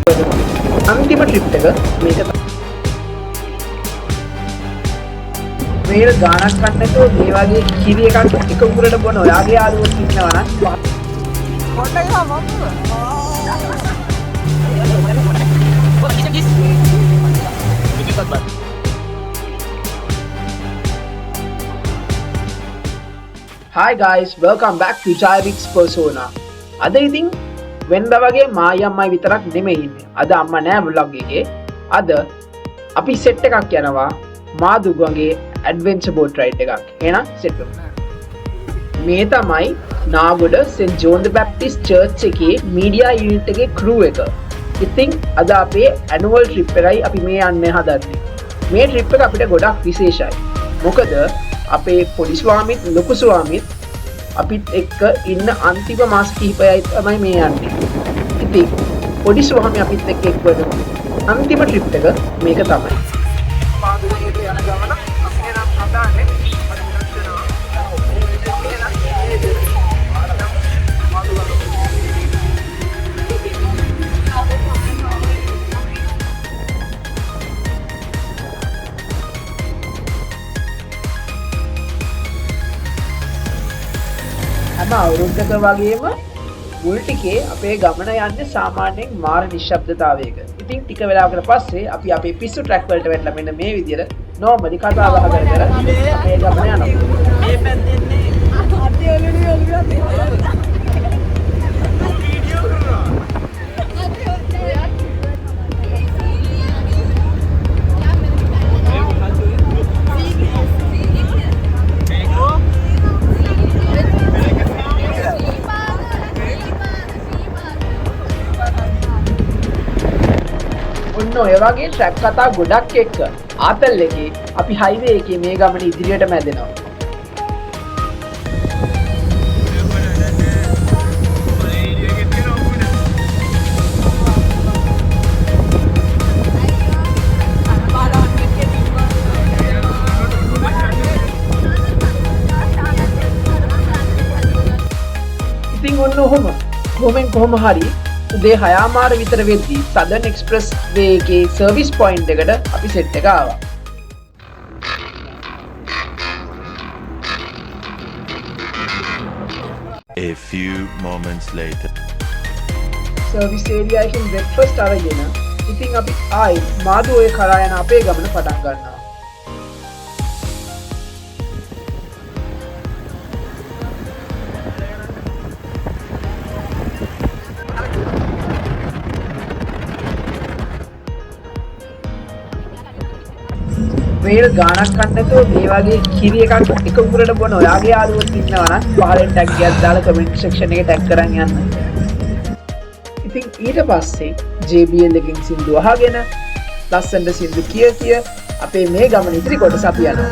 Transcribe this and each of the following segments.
අන්තිම ට්‍රිප් එක මේක තමයි. මේක ගානක් ගන්න නැතුව මේ වගේ කිරි එකක් එක උගුරට බොන ඔයාගේ යාළුවොත් ඉන්නවා නම් Hi guys, welcome back to Jayavix Persona. අද ඉතින් වෙනදා වගේ මායි අම්මයි විතරක් නෙමෙයි ඉන්නේ. අද අම්මා නෑ ව්ලොග් එකේ. අද අපි සෙට් එකක් යනවා මාදුගඟේ ඇඩ්වෙන්චර් බෝට් රයිඩ් එකක්. එහෙනම් සෙට් වෙමු. මේ තමයි නාගොඩ සෙන්ට් ජෝන් ද බැප්ටිස්ට් චර්ච් එකේ මීඩියා යුනිට් එකේ ක්‍රූ එක. ඉතින් අද අපේ ඇනුවල් ට්‍රිප් එකයි අපි මේ යන්න හදන්නේ. මේ ට්‍රිප් එක අපිට ගොඩක් විශේෂයි. මොකද අපේ පොඩි ස්වාමිත් ලොකු ස්වාමිත් අපිත් එක්ක ඉන්න අන්තිම මාස කිහිපයයි තමයි මේ යන්නේ. ඉතින් පොඩි ස්වාමි අපිත් එක්ක එක්වන අන්තිම ට්‍රිප් එක මේක තමයි. පාදුවේට යන ගමන අපි නම් හදාන්නේ මට වෙනස් වෙනවා. එහෙනම් මේ දෙක. මාදුගඟ. හැම අවුරුද්දක වගේම මුල් ටිකේ අපේ ගමන යන්නේ සාමාන්‍යයෙන් මාර නිශ්ශබ්දතාවයක. ඉතින් ටික වෙලාවකට පස්සේ අපි අපේ පිස්සු ට්‍රැක් වලට වැටලා මෙන්න මේ විදියට නෝමලි කතා බහ කර කර අපේ ගමන යනවා. මේ පැත්තෙන් ඔන්න ඔය වගේ ට්‍රැක් කතා ගොඩක් එක්ක ආතල් එකේ අපි හයිවේ එකේ මේ ගමන ඉදිරියටම ඇදෙනවා. ඉතින් ඔන්න ඔහොම කොහොමෙන් කොහොම හරි උදේ හයාමාර විතර වෙද්දී සදර්න් එක්ස්ප්‍රස් වේ එකේ සර්විස් පොයින්ට් එකට අපි සෙට් එක ආවා. A few moments later. Service area එකෙන් බ්‍රෙක්ෆාස්ට් අරගෙන ඉතින් අපි ආයි මාදු ඔය කරා යන අපේ ගමන පටන් ගන්නවා. මේක ගානක් ගන්න නැතුව මේ වගේ කිරි එකක් එක උගුරට බොන ඔයාගේ යාළුවොත් ඉන්නවා නම් පහලෙන් ටැග් එකක් දාලා කමෙන්ට් සෙක්ෂන් එකේ ටැග් කරන් යන්න. ඉතින් ඊට පස්සේ JBL එකෙන් සින්දු අහගෙන ලස්සනට සින්දු කිය කිය අපේ මේ ගමන ඉදිරි කොටස අපි යනවා.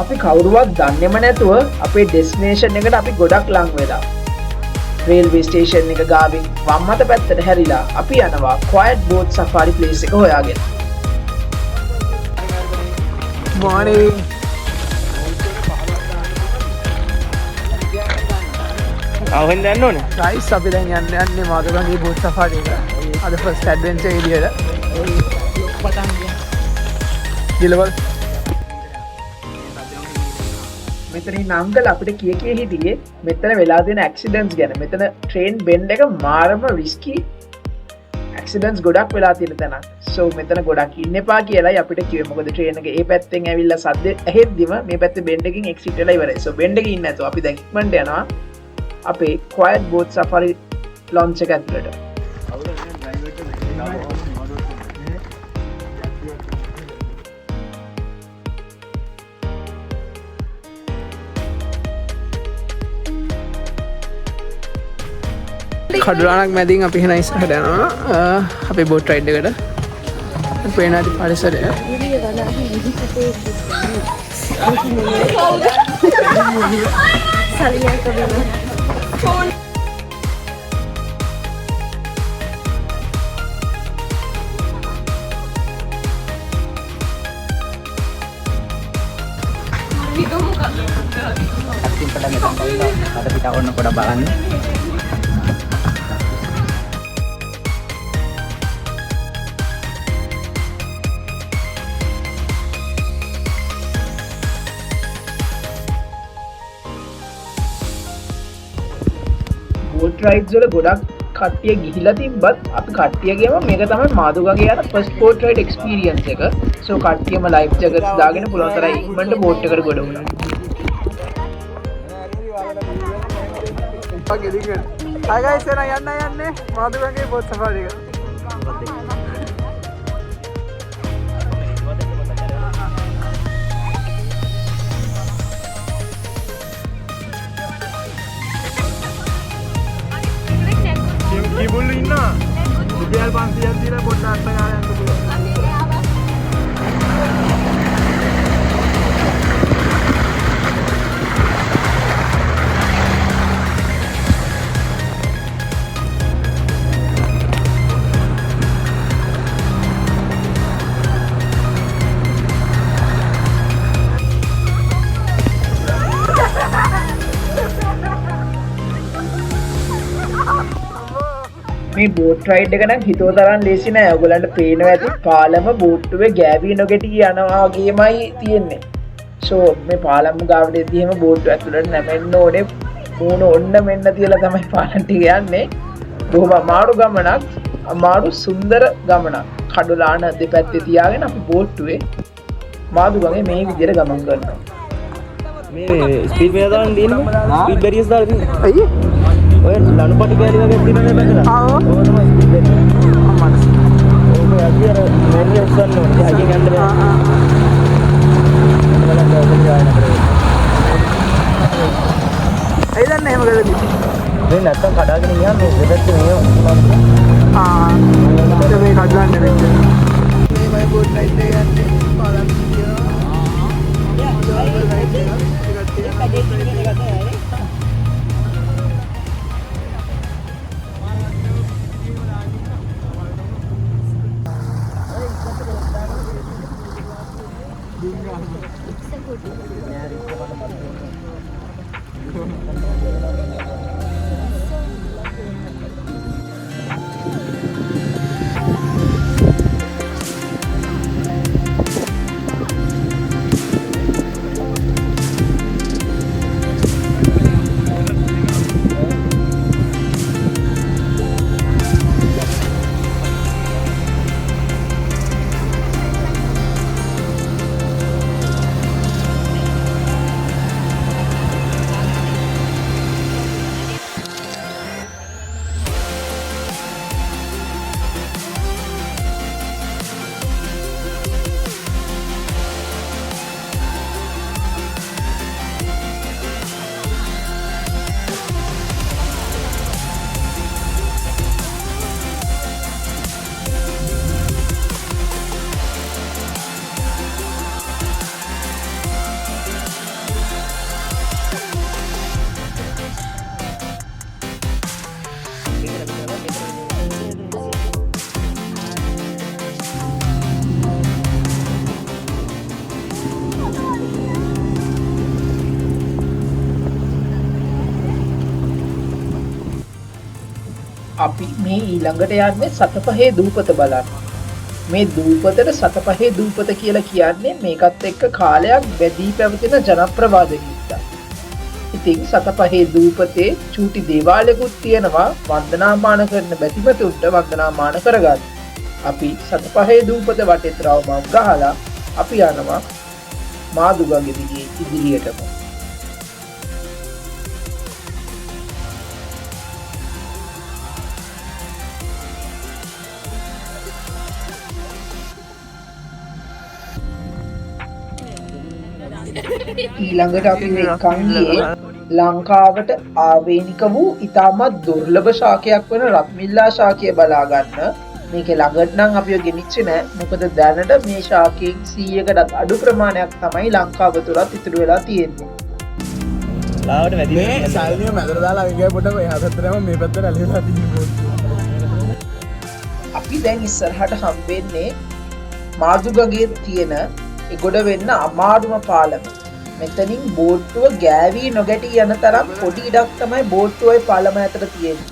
අපි කවුරුවත් දන්නේම නැතුව අපේ ඩෙස්ටිනේෂන් එකට අපි ගොඩක් ලං වෙලා රේල්වේ ස්ටේෂන් එක ගාවින් වම් අත පැත්තට හැරිලා අපි යනවා ක්වයට් බෝට් සෆාරි ප්ලේස් එක හොයාගෙන. Morning. ආවෙන් යන්න ඕනේ. ගයිස් අපි දැන් යන්න යන්නේ මාදුගඟේ බෝට් සෆාරි එක. අද ෆස්ට් ඇඩ්වෙන්චර් විදියට. පටන් ගියා. ගිලවල්. මෙතන ඉන්න අංකල් අපිට කිය කිය හිටියේ මෙතන වෙලා තියෙන ඇක්සිඩන්ට්ස් ගැන. මෙතන ට්‍රේන් බෙන්ඩ් එක මාරම රිස්කි ඇක්සිඩන්ට්ස් ගොඩක් වෙලා තියෙන තැනක්. සෝ මෙතන ගොඩක් ඉන්න එපා කියලායි අපිට කිව්වේ. මොකද ට්‍රේන් එක ඒ පැත්තෙන් ඇවිල්ලා සද්ද ඇහෙද්දිම මේ පැත්තේ බෙන්ඩ් එකකින් එක්සිට් වෙලා ඉවරයි. සෝ බෙන්ඩ් එකේ ඉන්න නැතුව අපි දැන් ඉක්මනට යනවා අපේ ක්වයට් බෝට් සෆාරි ලොන්ච් එක ඇතුළට. කඩුරාණක් මැදින් අපි එහෙනම් ඉස්සරහට යනවා. අපේ බෝට් රයිඩ් එකට. පේන ඇති පරිසරය. ඔයාලා මෙතන කවිලා අද පිට ඔන්න පොඩක් බලන්න. බෝට් රයිඩ්ස් වල ගොඩක් කට්ටිය ගිහිලා තිබ්බත් අපි කට්ටියගේම මේක තමයි මාදුගගේ යන ෆස්ට් බෝට් රයිඩ් එක්ස්පීරියන්ස් එක. සෝ කට්ටියම ලයිෆ් ජැකට්ස් දාගෙන පුළුවන් තරම් ඉක්මනට බෝට් එකට ගොඩ වුණා. හයි ගයිස්, එහෙනම් යන්න යන්නේ මාදුගගේ බෝට් සෆාරි එක. කිඹුල්ලු ඉන්නවා. රුපියල් 500ක් දීලා පොඩ්ඩක් අත්ත ගාලා යන්න පුළුවන්. මේ බෝට් රයිඩ් එක නම් හිතුව තරම් ලේසි නෑ. ඔයගොල්ලන්ට පේනවා ඇති පාලම බෝට්ටුවේ ගෑවි නොගැටි යනවා වගේමයි තියෙන්නේ. සෝ මේ පාලම ගාවට එද්දි එහෙම බෝට්ටුව ඇතුළට නැමෙන්න ඕනේ. මූණ ඔන්න මෙන්න තියලා තමයි පාලම් ටික යන්නේ. බොහොම අමාරු ගමනක්, අමාරු සුන්දර ගමනක්. කඩොලාන දෙපැත්තේ තියාගෙන අපි බෝට්ටුවේ මාදුගඟේ මේ විදියට ගමන් කරනවා. මේ ස්පීඩ් බැරියර් දාලා තියෙන්නේ. ස්පීඩ් බැරියර්ස් දාලා තියෙන්නේ. අයියේ. ඔය ලණුපටි කෑලි වගේ තියෙනනේ බැලලා. ආ ඔව්. ඕක තමයි ස්පීඩ් බැරියර්. අම්මා. ඕක යද්දි අර මෙරි උස්සන්න ඕනේ. ඉතින් හයියෙන් යන්න බෑ. ආ ආ. බලන්න ඔක ආයෙ නතර වෙන්න. ඇයි දන්නේ එහෙම කරලා තියෙන්නේ? මේ නැත්තම් කඩාගෙන ගියාම මේ දෙපැත්තේ මේ ආ. ඒක මේ කඩලන්න වෙන්නේ. මේ මයි බෝට් රයිඩ් එක යන්නේ පාලම් තියෙනවා. රයිඩ් එක ටිකක් තියෙනවා. අපි මේ ඊළඟට යන්නේ සතපහේ දූපත බලන්න. මේ දූපතට සතපහේ දූපත කියලා කියන්නේ මේකත් එක්ක කාලයක් බැඳී පැවතින ජනප්‍රවාද හින්දා. ඉතින් සතපහේ දූපතේ චූටි දේවාලයකුත් තියෙනවා වන්දනාමාන කරන බැතිමතුන්ට වන්දනාමාන කරගන්න. අපි සතපහේ දූපත වටේත් රවුමක් ගහලා අපි යනවා මාදුගඟ දිගේ ඉදිරියටම. ඊළඟට අපි එක්කන් ගියේ ලංකාවට ආවේනික වූ ඉතාමත් දුර්ලභ ශාකයක් වන රත්මිල්ලා ශාකය බලා ගන්න. මේක ළඟට නම් අපිව ගෙනිච්චේ නෑ. මොකද දැනට මේ ශාකයෙන් 100කටත් අඩු ප්‍රමාණයක් තමයි ලංකාව තුලත් ඉතුරු වෙලා තියෙන්නේ. ලාවට වැඩි මේ ශාලිනිය මැදට දාලා අයින් ගියා පොඩ්ඩක් එහා පැත්තට යම මේ පැත්තට ඇලිලා තියෙන්නේ. අපි දැන් ඉස්සරහට හම්බෙන්නේ මාදුගඟේ තියෙන ඒ ගොඩ වෙන්න අමාරුම පාලම. මෙතනින් බෝට්ටුව ගෑවී නොගැටී යන තරම් පොඩි ඉඩක් තමයි බෝට්ටුවයි පාලම අතර තියෙන්නේ.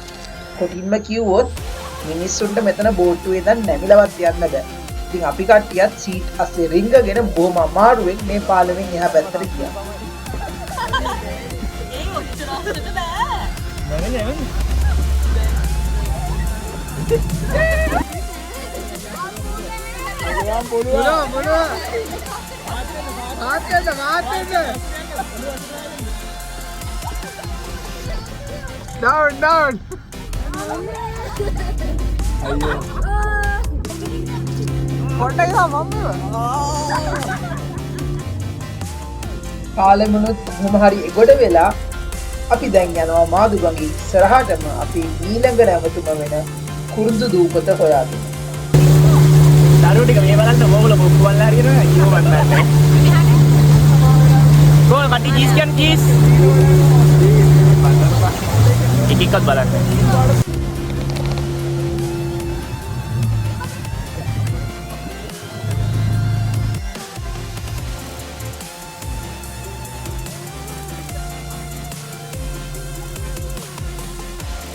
කොටින්ම කිව්වොත් මිනිස්සුන්ට මෙතන බෝට්ටුවේ ඉඳන් නැමිලවත් යන්න බෑ. ඉතින් අපි කට්ටියත් සීට් අස්සේ රිංගගෙන බොහොම අමාරුවෙන් මේ පාලමෙන් එහා පැත්තට ගියා. ඒ ඔච්චර අස්සට බෑ. මොනවා මොනවා මාත් වෙන්න මාත් වෙන්න ඩවුන් ඩවුන්. අයියෝ, පොඩ්ඩක් ගහ මම. පාලමනුත් කොහොම හරි එගොඩ වෙලා අපි දැන් යනවා මාදුගඟේ ඉස්සරහටම අපි ඊළඟ නැවතුම වෙන කුරුඳු දූපත හොයාගෙන. දරුවෝ ටික මේ බලන්න, ඕගොල්ලෝ බොක්කු බලලා හරියනවා අයියෝ වන්නන්නේ. කොහොම කට්ටිය චීස් කියන්නේ චීස්. එක එකක් බලන්න.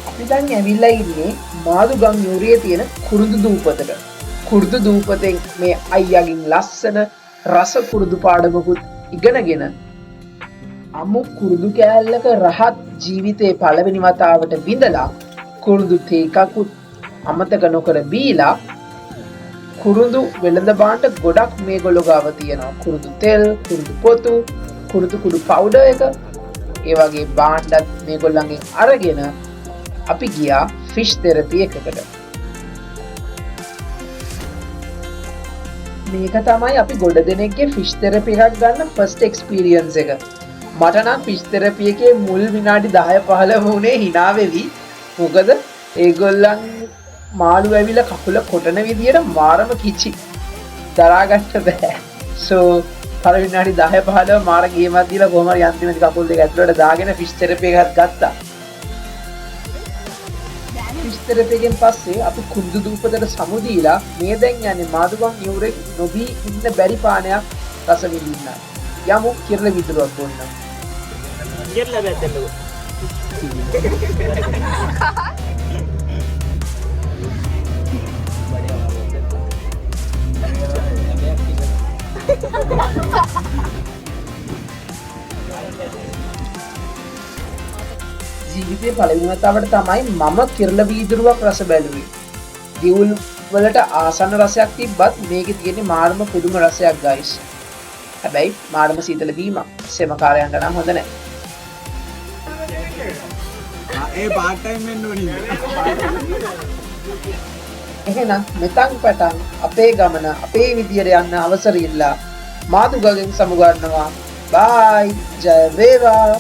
අපි දැන් ඇවිල්ලා ඉන්නේ මාදුගම් යුරියේ තියෙන කුරුඳු දූපතට. කුරුඳු දූපතෙන් මේ අයියාගෙන් ලස්සන රස කුරුඳු පාඩමකුත් ඉගෙනගෙන අමු කුරුඳු කෑල්ලක රහත් ජීවිතේ පළවෙනි වතාවට විඳලා, කුරුඳු තේ එකකුත් අමතක නොකර බීලා, කුරුඳු වෙළඳ භාණ්ඩ ගොඩක් මේගොල්ලෝ ගාව තියෙනවා. කුරුඳු තෙල්, කුරුඳු පොතු, කුරුඳු කුඩු පවුඩර් එක, ඒ වගේ භාණ්ඩත් මේගොල්ලන්ගෙන් අරගෙන අපි ගියා ෆිෂ් තෙරපි එකකට. මේක තමයි අපි ගොඩ දෙනෙක්ගේ ෆිෂ් තෙරපි එකක් ගන්න ෆස්ට් එක්ස්පීරියන්ස් එක. මට නම් ෆිෂ් තෙරපි එකේ මුල් විනාඩි 10 15 වුණේ හිනා වෙවි. මොකද ඒගොල්ලන් මාළු ඇවිල්ලා කකුල කොටන විදියට මාරම කිචි. දරා ගන්න බෑ. සෝ පළවෙනි විනාඩි 10 15 මාර ගේමක් දීලා කොහොම හරි අන්තිමේදී කකුල් දෙක ඇතුළට දාගෙන ෆිෂ් තෙරපි එකක් ගත්තා. ෆිෂ් තෙරපි එකෙන් පස්සේ අපි කුරුඳු දූපතට සමු දීලා මේ දැන් යන්නේ මාදුගම් නිවුරේ නොබී ඉන්න බැරි පානයක් රස විඳින්න. යමු කිරල විදුරුවක් බොන්න. කිරල බැද්දන්නකෝ. ජීවිතේ පළවෙනි වතාවට තමයි මම කිරල වීදුරුවක් රස බැලුවේ. දිවුල් වලට ආසන්න රසයක් තිබ්බත් මේකේ තියෙන්නේ මාරම පුදුම රසයක් ගයිස්. හැබැයි මාරම සීතල බීමක්. සෙමකාරයන්ට නම් හොඳ නෑ. ඒ පාර්ට් ටයිම් වෙන්න ඕනේ. එහෙනම් මෙතන් පටන් අපේ ගමන අපේ විදියට යන්න අවසර ඉල්ලා මාදුගගෙන් සමුගන්නවා. බායි, ජය වේවා.